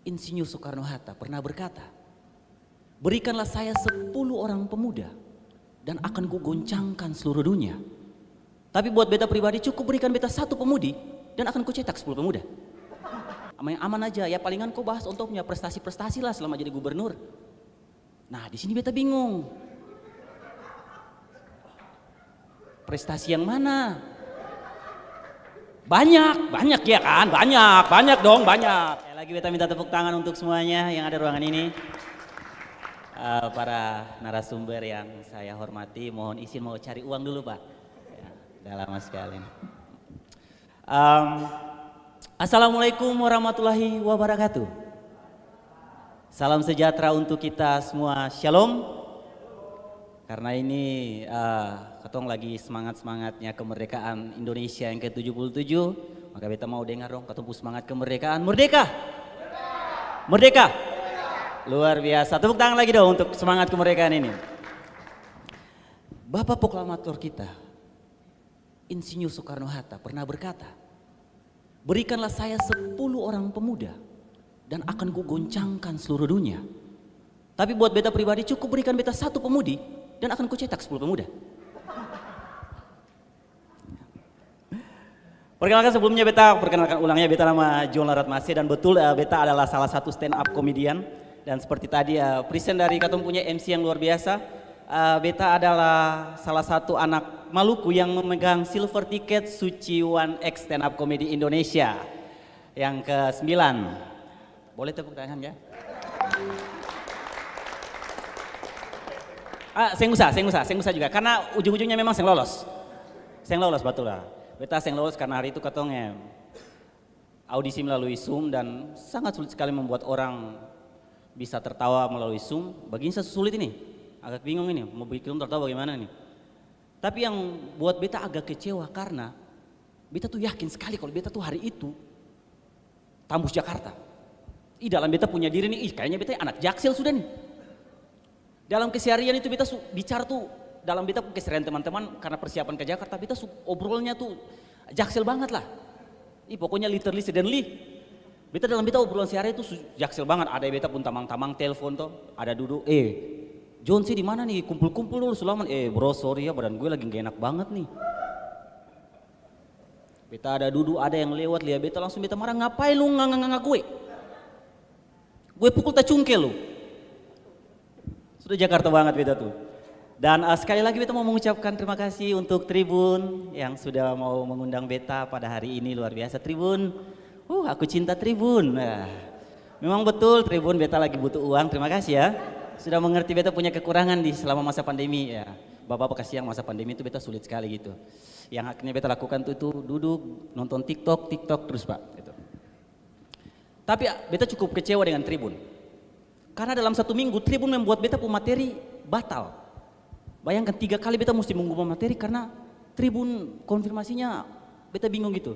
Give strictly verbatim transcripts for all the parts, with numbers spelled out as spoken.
Insinyur Soekarno-Hatta pernah berkata, "Berikanlah saya sepuluh orang pemuda, dan akan kugoncangkan seluruh dunia. Tapi buat beta pribadi, cukup berikan beta satu pemudi, dan akan kucetak sepuluh pemuda." Ama-, yang aman aja, ya palingan ko bahas Onto punya prestasi-prestasi lah selama jadi gubernur. Nah, di sini beta bingung. Prestasi yang mana? Banyak, banyak ya kan? Banyak, banyak dong, banyak. Sekali lagi beta minta tepuk tangan untuk semuanya yang ada ruangan ini. Eh, para narasumber yang saya hormati, mohon izin mau cari uang dulu, Pak. Ya, udah lama sekali. Em, Assalamualaikum warahmatullahi wabarakatuh. Salam sejahtera untuk kita semua. Shalom. Karena ini, eh, katong lagi semangat-semangatnya kemerdekaan Indonesia yang ke tujuh puluh tujuh, maka beta mau dengar dong, katong pung semangat kemerdekaan. Merdeka! Merdeka! Luar biasa. Tepuk tangan lagi dong untuk semangat kemerdekaan ini. Bapak proklamator kita, Insinyur Soekarno-Hatta pernah berkata, "Berikanlah saya sepuluh orang pemuda, dan akan kugoncangkan seluruh dunia. Tapi buat beta pribadi, cukup berikan beta satu pemudi, dan akan kucetak sepuluh pemuda." Perkenalkan, sebelumnya beta perkenalkan ulang ya, beta nama John Larat Mase, dan betul, eh, beta adalah salah satu stand up comedian. Dan seperti tadi, eh, present dari katong punya M C yang luar biasa, eh, beta adalah salah satu anak Maluku yang memegang silver ticket Suci One X Stand Up Comedy Indonesia yang kesembilan. Boleh tepuk tangan ya? Ah, seng usah, seng usah, seng usah juga. Karena ujung-ujungnya memang seng lolos. Seng lolos, betul lah. Beta seng lolos karena hari itu katong, eh, audisi melalui Zoom dan sangat sulit sekali membuat orang bisa tertawa melalui Zoom. Bagini sa sulit ini, agak bingung ini, mau bikin orang tertawa bagaimana nih. Tapi yang buat beta agak kecewa karena beta tuh yakin sekali kalau beta tuh hari itu tambus Jakarta. Ih, dalam beta punya diri nih, ih, kayaknya beta anak Jaksel sudah nih. Dalam keseharian itu beta su bicara tuh, dalam beta pung keseharian teman-teman, karena persiapan ke Jakarta, beta su obrolnya tuh Jaksel banget lah. Ih, pokoknya literally suddenly. Beta dalam beta obrolan sehari itu su Jaksel banget. Ada beta pung tamang-tamang telpon to, ada dudu, "Eh, John, se di mana nih? Kumpul-kumpul dulu, su laman." "Eh, bro, sorry ya, badan gue lagi gak enak banget nih." Beta ada dudu, ada yang lewat, lia beta, langsung beta marah, "Ngapain lu nganga-nganga gue? Gue pukul tacungkel lu." Sudah Jakarta banget beta tuh. Dan, eh, sekali lagi beta mau mengucapkan terima kasih untuk Tribun yang sudah mau mengundang beta pada hari ini, luar biasa Tribun. Uh, aku cinta Tribun. Nah, memang betul Tribun beta lagi butuh uang, terima kasih ya. Sudah mengerti beta punya kekurangan di selama masa pandemi ya. Bapak-bapak kasihan masa pandemi itu beta sulit sekali gitu. Yang akhirnya beta lakukan tuh, tuh duduk nonton TikTok, TikTok terus, Pak, gitu. Tapi, ah, beta cukup kecewa dengan Tribun. Karena dalam satu minggu, Tribun membuat beta pung materi batal. Bayangkan, tiga kali beta musti mengubah materi karena Tribun konfirmasinya beta bingung gitu.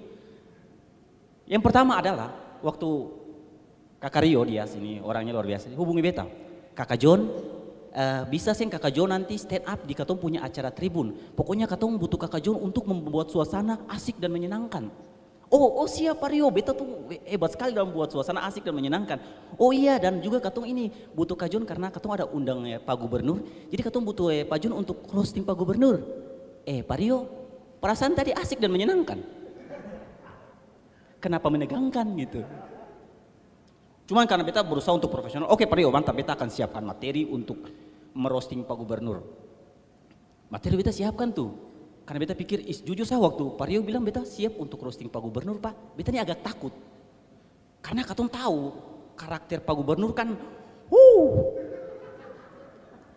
Yang pertama adalah waktu Kaka Rio, dia sini orangnya luar biasa, hubungi beta. "Kaka John, eh, bisa seng Kaka John nanti stand up di katong punya acara Tribun? Pokoknya katong butuh Kaka John untuk membuat suasana asik dan menyenangkan." "Oh, oh, siap, Pak Rio. Beta tuh hebat sekali dalam buat suasana asik dan menyenangkan." "Oh iya, dan juga katong ini butuh Kak John karena katong ada undang, eh, Pak Gubernur. Jadi katong butuh, eh, Pak John untuk roasting Pak Gubernur." Eh, Pak Rio, perasaan tadi asik dan menyenangkan. Kenapa menegangkan gitu? Cuman karena beta berusaha untuk profesional, "Oke, Pak Rio, mantap, beta akan siapkan materi untuk merosting Pak Gubernur." Materi beta siapkan tuh. Karena beta pikir, is, jujur sa, waktu Pak Rio bilang beta siap untuk roasting Pak Gubernur, Pak, beta ni agak takut. Karena katong tahu karakter Pak Gubernur kan, wuh,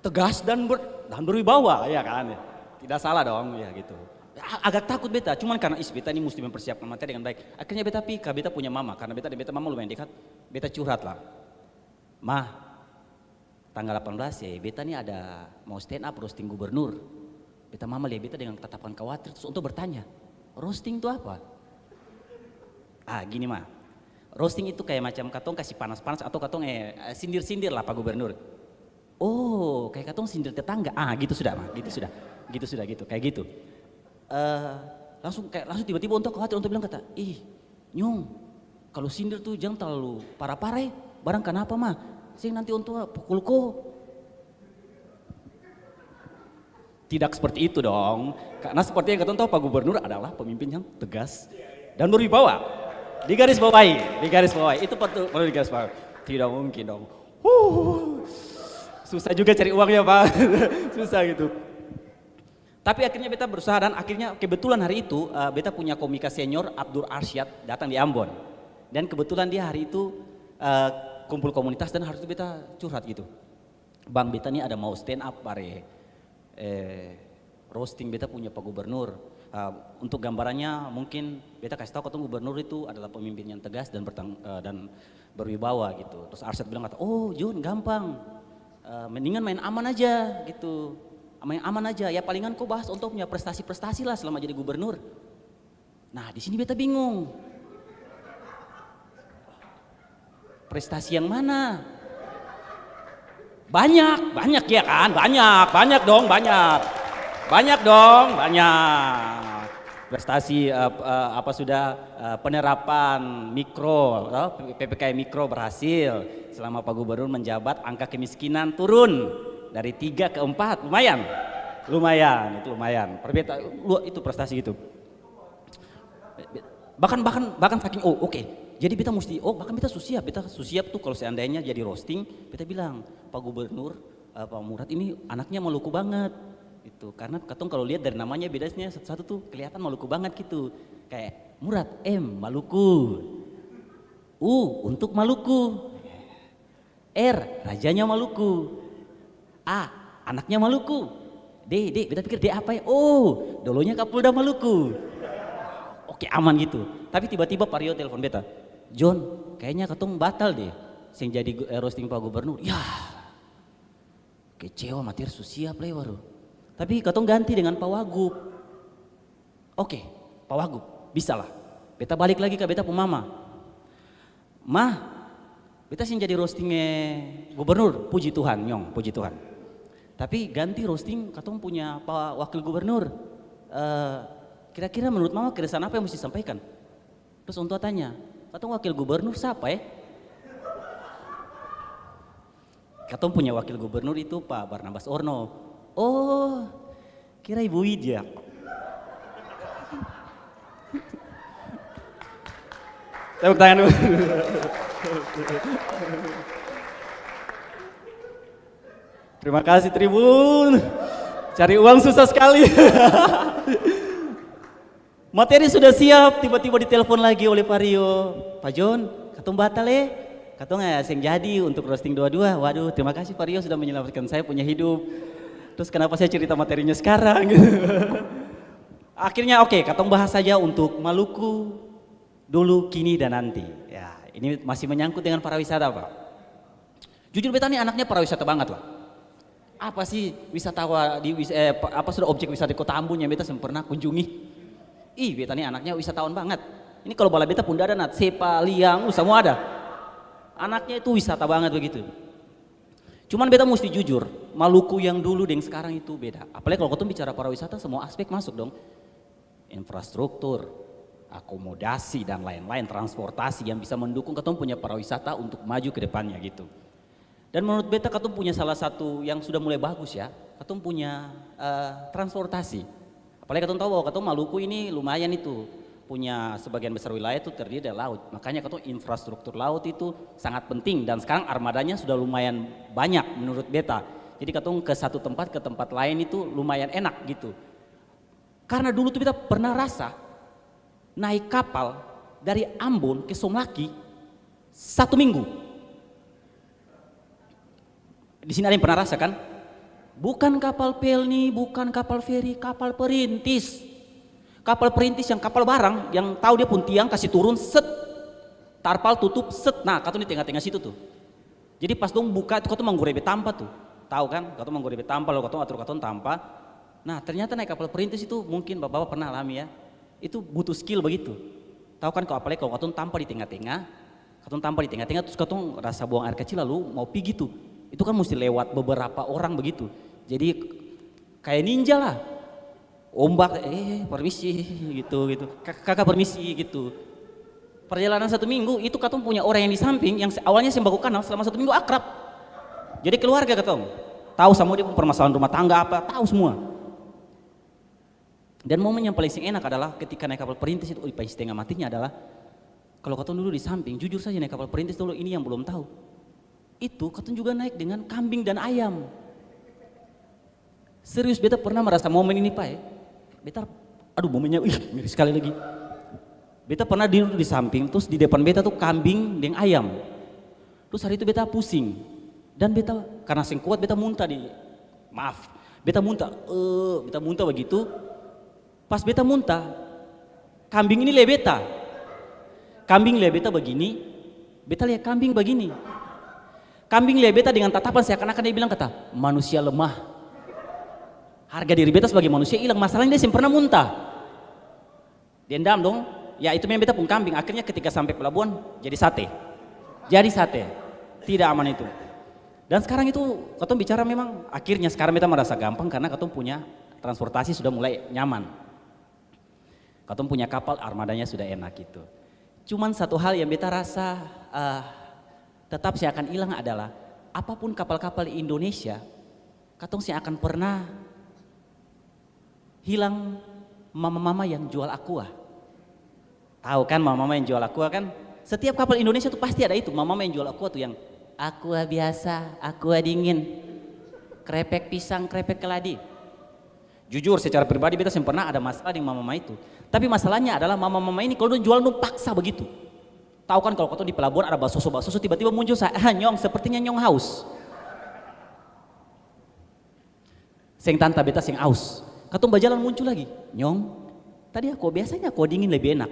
tegas dan ber-, dan berwibawa, ya kan? Tidak salah dong, ya gitu. A-, agak takut beta, cuman karena, is, beta ni musti mempersiapkan materi dengan baik. Akhirnya beta pi ka beta punya mama, karena beta deng beta mama lumayan dekat, beta curhat lah. "Ma, tanggal delapan belas ya, beta ni ada mau stand up roasting gubernur." Beta mama lia beta dengan tatapan khawatir, terus untuk bertanya, "Roasting itu apa?" "Ah, gini ma, roasting itu kayak macam katong kasih panas-panas atau katong, eh, sindir-sindir lah Pak Gubernur." "Oh, kayak katong sindir tetangga." "Ah, gitu sudah ma, gitu sudah, gitu sudah, gitu, kayak gitu." Eh, langsung kayak, langsung tiba-tiba untuk khawatir, untuk bilang kata, "Ih, Nyong, kalau sindir tuh jang talalu para-para e. Barang kanapa, Ma? Seng nanti orang tua pukul ko. Tidak seperti itu dong. Karena seperti yang katong tahu, Pak Gubernur adalah pemimpin yang tegas dan berwibawa. Digarisbawahi, digarisbawahi. Itu perlu, perlu digarisbawahi. Tidak mungkin dong. Huh. Susah juga cari uangnya, Pak. Susah gitu. Tapi akhirnya beta berusaha dan akhirnya kebetulan hari itu, eh, beta punya komika senior Abdul Arsyad datang di Ambon. Dan kebetulan dia hari itu, eh, kumpul komunitas dan hari itu beta curhat gitu. "Bang, beta ni ada mau stand up bare, eh, roasting beta punya Pak Gubernur. Ah, untuk gambarannya mungkin beta kasih tahu katong gubernur itu adalah pemimpin yang tegas dan bertang-, eh, dan berwibawa," gitu. Terus Arsyad bilang kata, "Oh, John, gampang. Eh, mendingan main aman aja," gitu. "Main aman aja. Ya palingan ko bahas untuk punya prestasi-prestasi lah selama jadi gubernur." Nah, di sini beta bingung. Prestasi yang mana? Banyak, banyak ya kan? Banyak, banyak dong, banyak. Banyak dong, banyak. Prestasi, eh, eh, apa sudah, eh, penerapan mikro, eh, P P K M mikro berhasil. Selama Pak Gubernur menjabat, angka kemiskinan turun dari tiga ke empat. Lumayan. Lumayan, itu lumayan. Perbeda, lu-, itu prestasi gitu. Bahkan, bahkan, bahkan saking, "Oh, oke. Jadi beta musti, oh, bahkan beta su siap, beta su siap tuh kalau seandainya jadi roasting, beta bilang, 'Pak Gubernur, eh, Pak Murad ini anaknya Maluku banget.'" Gitu. Karena katong kalau lihat dari namanya bedanya satu-satu tuh kelihatan Maluku banget gitu. Kayak Murad M Maluku. U untuk Maluku. R, rajanya Maluku. A, anaknya Maluku. D, D, beta pikir D apa ya? Oh, dolonya Kapolda Maluku. Oke, aman gitu. Tapi tiba-tiba Pak Rio telepon beta, "John, kayaknya katong batal deh, seng jadi gu-, eh, roasting Pak Gubernur." Ya, kecewa, matir su siap lai baru. Tapi katong ganti dengan Pak Wagub. Oke, Pak Wagub, bisa lah. Beta balik lagi ka beta pung mama. "Ma, beta seng jadi roasting, eh, gubernur." "Puji Tuhan, Nyong, puji Tuhan. Tapi ganti roasting katong punya Pak Wakil Gubernur. Eh, kira-kira menurut Mama keresahan apa yang mesti sampaikan?" Terus orang tua tanya, "Katong wakil gubernur sapa, eh?" "Katong punya wakil gubernur itu Pak Barnabas Orno." "Oh, kira Ibu Widya." Tepuk tangan dulu. Terima kasih, Tribun. Cari uang susah sekali. Materi sudah siap, tiba-tiba ditelepon lagi oleh Pak Rio. "Pak John, katong batal e. Katong, eh, seng jadi untuk roasting dua-dua." Waduh, terima kasih Pak Rio sudah menyelamatkan saya punya hidup. Terus kenapa saya cerita materinya sekarang? Akhirnya, oke, katong bahas saja untuk Maluku dulu, kini, dan nanti. Ya, ini masih menyangkut dengan pariwisata, Pak. Jujur, beta ni anaknya pariwisata banget lah. Apa sih wisatawa di wis-, eh, pa-, apa sudah objek wisata di Kota Ambon yang beta seng pernah kunjungi? Ih, beta ni anaknya wisatawan banget. Ini kalau bala beta pun ada, nat sepa, liang, uh, semua ada. Anaknya itu wisata banget begitu. Cuman beta musti jujur, Maluku yang dulu deng sekarang itu beda. Apalagi kalau katong bicara pariwisata, semua aspek masuk dong. Infrastruktur, akomodasi, dan lain-lain, transportasi yang bisa mendukung katong punya pariwisata untuk maju ke depannya gitu. Dan menurut beta katong punya salah satu yang sudah mulai bagus ya, katong punya, eh, transportasi. Apalagi katong tahu bahwa katong Maluku ini lumayan itu, punya sebagian besar wilayah itu terdiri dari laut. Makanya katong infrastruktur laut itu sangat penting dan sekarang armadanya sudah lumayan banyak menurut beta. Jadi katong ke satu tempat, ke tempat lain itu lumayan enak gitu. Karna dulu tuh beta pernah rasa nae kapal dari Ambon ke Somlaki satu minggu. Di sini ada yang pernah rasa kan? Bukan kapal pelni, bukan kapal feri, kapal perintis. Kapal perintis yang kapal barang, yang tau dia pung tiang kasi turun, set, tarpal tutup, set. Nah, katong di tenga-tenga situ tuh. Jadi pas dong buka itu katong manggurebe tampa tuh. Tau kan? Katong manggurebe tampa, lalu katong atur katong tampa. Nah, ternyata nae kapal perintis itu mungkin bapak-bapak pernah alami ya. Itu butuh skill begitu. Tau kan, kalo apalagi kalo katong tampa di tenga-tenga, katong tampa di tenga-tenga trus katong rasa buang air kecil lalu mau pigi tuh. Itu kan musti lewat beberapa orang begitu. Jadi kaya ninja lah. Ombak, "Eh, permisi," gitu, gitu. "Ka-, kaka permisi," gitu. Perjalanan satu minggu, itu katong punya orang yang di samping, yang se-, awalnya seng baku kanal, selama satu minggu akrab. Jadi keluarga katong. Tahu samua dia pung permasalahan rumah tangga apa, tahu semua. Dan momen yang paling seng enak adalah ketika naik kapal perintis itu, oi, paling setengah matinya adalah, kalau katong dudu di samping, jujur saja naik kapal perintis dulu, ini yang belum tahu. Itu katong juga naik dengan kambing dan ayam. Serius, beta pernah merasa momen ini, Pak, e. Beta, aduh, momennya, ih, ngeri sekali lagi. Beta pernah duduk di samping, terus di depan beta tuh kambing deng ayam. Terus hari itu beta pusing. Dan beta, karena seng kuat, beta muntah di, maaf, beta muntah, eh, beta muntah begitu. Pas beta muntah, kambing ini lia beta. Kambing lia beta bagini, beta lia kambing bagini. Kambing lia beta dengan tatapan seakan-akan dia bilang kata, "Manusia lemah." Harga diri beta sebagai manusia ilang, masalahnya dia seng pernah muntah. Dendam dong, ya itu memang beta pung kambing. Akhirnya ketika sampe pelabuhan, jadi sate. Jadi sate. Tidak aman itu. Dan sekarang itu, katong bicara memang, akhirnya sekarang beta merasa gampang karena katong punya transportasi sudah mulai nyaman. Katong punya kapal, armadanya sudah enak gitu. Cuman satu hal yang beta rasa, eh, tetap seng akan ilang adalah, apapun kapal-kapal di Indonesia, katong seng akan pernah hilang mama-mama yang jual aqua. Tahu kan mama-mama yang jual aqua kan? Setiap kapal Indonesia tuh pasti ada itu, mama-mama yang jual aqua tuh yang aqua biasa, aqua dingin, krepek pisang, krepek keladi. Jujur, secara pribadi beta seng pernah ada masalah deng mama-mama itu. Tapi masalahnya adalah mama-mama ini kalo dong jual dong paksa begitu. Tahu kan kalo katong di pelabuhan ada basoso-basoso tiba-tiba muncul sa, "Ah, nyong, sepertinya nyong haus." "Seng tanta, beta seng aus." Katong bajalan muncul lagi, "Nyong, tadi aqua biasanya aqua dingin lebe enak."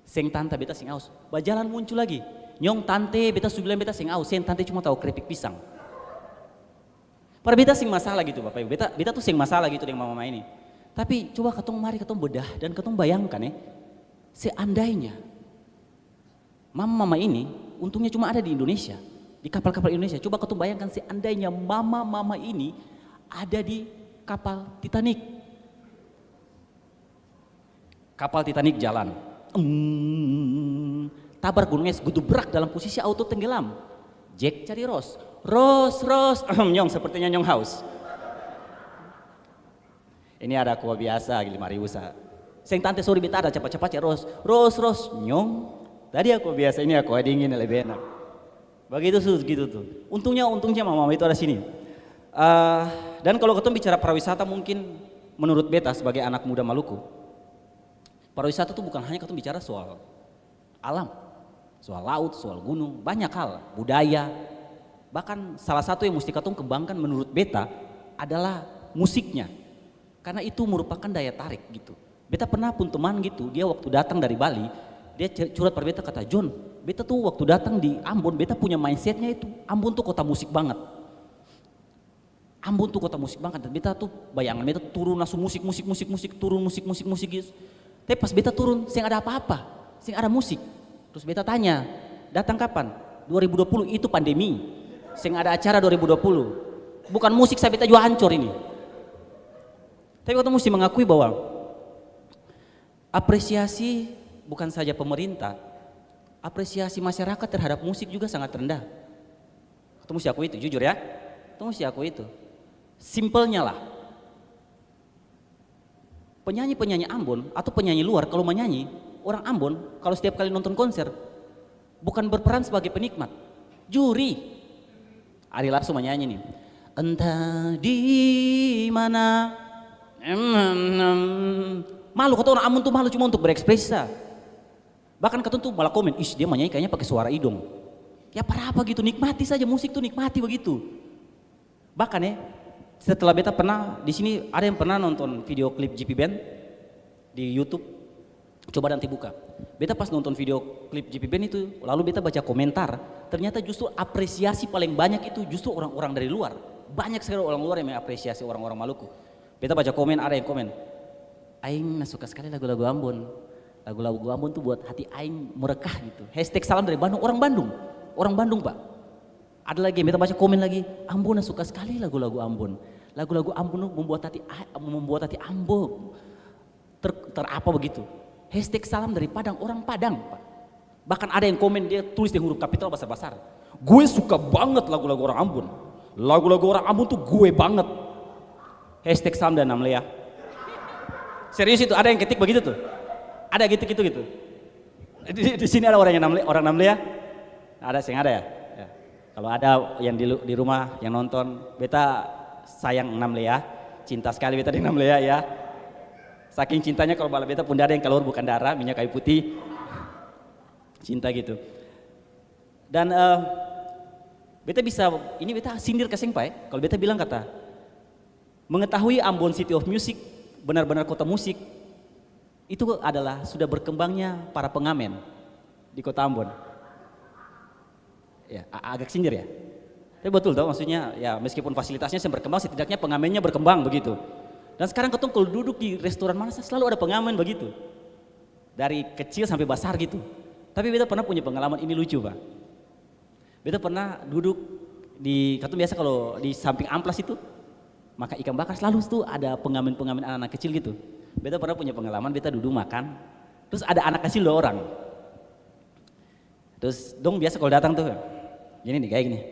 "Seng tanta, beta seng aus." Bajalan muncul lagi, "Nyong, tante, beta su bilang beta seng aus." "Seng, tante cuma tau krepek pisang." Par beta seng masalah gitu, Bapak Ibu. Beta, beta tuh seng masalah gitu deng mama-mama ini. Tapi coba katong, mari katong bedah dan katong bayangkan, eh, seandainya mama-mama ini, untungnya cuma ada di Indonesia, di kapal-kapal Indonesia. Coba katong bayangkan seandainya mama-mama ini ada di kapal Titanic. Kapal Titanic jalan. Mm, tabar gunung es, gudubrak dalam posisi auto tenggelam. Jack cari Rose. "Rose, Rose." "Nyong, sepertinya nyong haus." "Ini ada aqua biasa, lima ribu sa." "Seng tante, sorry, beta ada capat-capat ya, Rose." "Rose, Rose." "Nyong, tadi aqua biasa, ini aqua dingin, lebe enak." Bagitu sus, gitu tuh. Untungnya, untungnya mama itu ada sini. Eh, dan kalau katong bicara pariwisata, mungkin menurut beta sebagai anak muda Maluku, pariwisata tuh bukan hanya katong bicara soal alam, soal laut, soal gunung, banyak hal, budaya. Bahkan salah satu yang musti katong kembangkan menurut beta adalah musiknya. Karna itu merupakan daya tarik gitu. Beta pernah pung teman gitu, dia waktu datang dari Bali, dia ce-, curhat par beta kata, "John, beta tuh waktu datang di Ambon, beta punya mindsetnya itu, Ambon tuh kota musik banget. Ambon tuh kota musik banget." Dan beta tuh bayangan beta turun langsung musik, musik, musik, musik, turun musik, musik, musik gitu. Tapi pas beta turun, seng ada apa-apa, seng ada musik. Terus beta tanya, "Datang kapan?" "Dua ribu dua puluh, itu pandemi. Seng ada acara dua ribu dua puluh. Bukan musik sa, beta jua hancor ini." Tapi katong musti mengakui bahwa apresiasi bukan saja pemerintah, apresiasi masyarakat terhadap musik juga sangat rendah. Katong musti akui itu, jujur ya. Katong musti akui itu. Simpelnya lah. Penyanyi-penyanyi Ambon atau penyanyi luar kalau manyanyi, orang Ambon kalau setiap kali nonton konser, bukan berperan sebagai penikmat, juri. Ari Lasso manyanyi nih, "Entah di mana." Em, em, em. Malu, kata orang Ambon tuh malu cuma untuk berekspresi sa. Bahkan katong tuh malah komen, "Is, dia manyanyi kayaknya pake suara idong." Ya, par apa gitu, nikmati saja, musik tuh nikmati begitu. Bahkan, eh, setelah beta pernah, di sini ada yang pernah nonton video klip G P Band di YouTube? Coba nanti buka. Beta pas nonton video klip G P Band itu, lalu beta baca komentar, ternyata justru apresiasi paling banyak itu justru orang-orang dari luar. Banyak sekali orang luar yang mengapresiasi orang-orang Maluku. Beta baca komen, ada yang komen, "Aing nah suka sekali lagu-lagu Ambon. Lagu-lagu Ambon tuh buat hati aing merekah," gitu. Hashtag salam dari Bandung, orang Bandung. Orang Bandung, Pak. Ada lagi yang beta baca komen lagi, "Ambo nah suka skali lagu-lagu Ambon. Lagu-lagu Ambon tuh membuat hati a-, membuat hati Ambo ter-, ter apa begitu." Hashtag salam dari Padang, orang Padang, Pak. Bahkan ada yang komen, dia tulis deng huruf kapital basar-basar, "Gue suka banget lagu-lagu orang Ambon. Lagu-lagu orang Ambon tuh gue banget." Hashtag salam dari Namlea. Serius itu, ada yang ketik begitu tuh? Ada gitu, gitu, gitu? Di, di sini ada orang yang Namle-, orang Namlea? Ada, seng ada ya? Ya. Kalau ada yang di lu-, di rumah yang nonton, beta sayang Namlea, cinta sekali beta deng Namlea ya. Saking cintanya kalau bala beta pun ada yang kaluar bukan darah, minyak kayu putih. Cinta gitu. Dan, eh, beta bisa, ini beta sindir ka Seng Pai, kalau beta bilang kata, mengetahui Ambon City of Music, benar-benar kota musik, itu adalah sudah berkembangnya para pengamen di kota Ambon. Ya, a-, agak sindir ya. Tapi betul toh, maksudnya, ya, meskipun fasilitasnya seng berkembang, setidaknya pengamennya berkembang begitu. Dan sekarang katong kalau duduk di restoran mana sa, selalu ada pengamen begitu. Dari kecil sampai basar gitu. Tapi beta pernah punya pengalaman, ini lucu, Pak. Beta pernah duduk di, katong biasa kalau di samping amplas itu, makan ikan bakar, selalu tuh ada pengamen-pengamen anak-anak kecil gitu. Beta pernah punya pengalaman, beta duduk makan, terus ada anak kecil dua orang. Terus dong biasa kalau datang tuh, gini nih, kayak gini.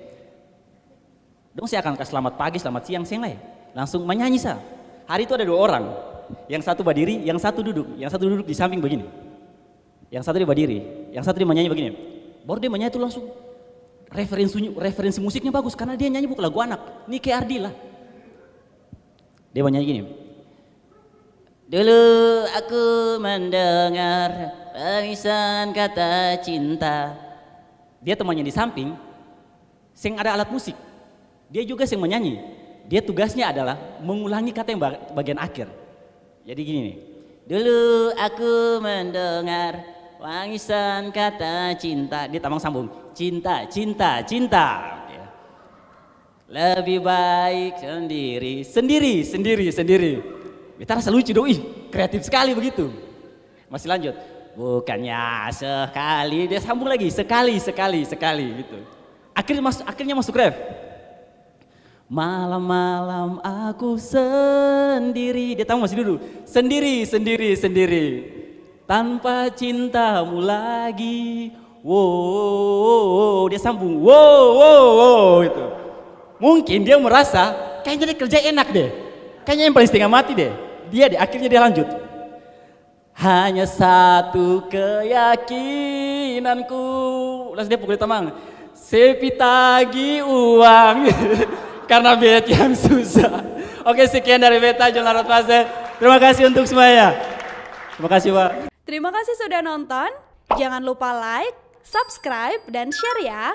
Dong seng akan kas selamat pagi, selamat siang, seng lai. Langsung manyanyi sa. Hari itu ada dua orang. Yang satu badiri, yang satu duduk. Yang satu duduk di samping begini. Yang satu dia badiri, yang satu dia manyanyi bagini. Baru dia manyanyi tuh langsung referensi, referensi musiknya bagus karena dia nyanyi bukan lagu anak. Nike Ardila. Dia manyanyi gini. "Dulu aku mendengar tangisan kata cinta." Dia temannya di samping, seng ada alat musik. Dia juga seng menyanyi. Dia tugasnya adalah mengulangi kata yang ba-, bagian akhir. Jadi gini nih. "Dulu aku mendengar tangisan kata cinta." Dia tamang sambung. "Cinta, cinta, cinta." Oke. "Lebih baik sendiri, sendiri, sendiri, sendiri." Beta rasa lucu dong. Ih, kreatif sekali begitu. Masih lanjut. "Bukannya sekali," dia sambung lagi, "sekali, sekali, sekali," gitu. Akhirnya mas-, akhirnya masuk ref. "Malam-malam aku sendiri," dia tahu masih dulu. "Sendiri, sendiri, sendiri. Tanpa cintamu lagi. Wo," dia sambung. "Wo, wo, wo," gitu. Mungkin dia merasa, "Kayaknya dia kerja enak deh. Kayaknya yang paling setengah mati deh." Dia deh, akhirnya dia lanjut. "Hanya satu keyakinanku." Langsung dia pukul tamang. "Sepi tagi uang karena bet yang susah." Oke, sekian dari beta, John Larot Fase. Terima kasih untuk semuanya. Terima kasih, Pak. Terima kasih sudah nonton. Jangan lupa like, subscribe, dan share ya.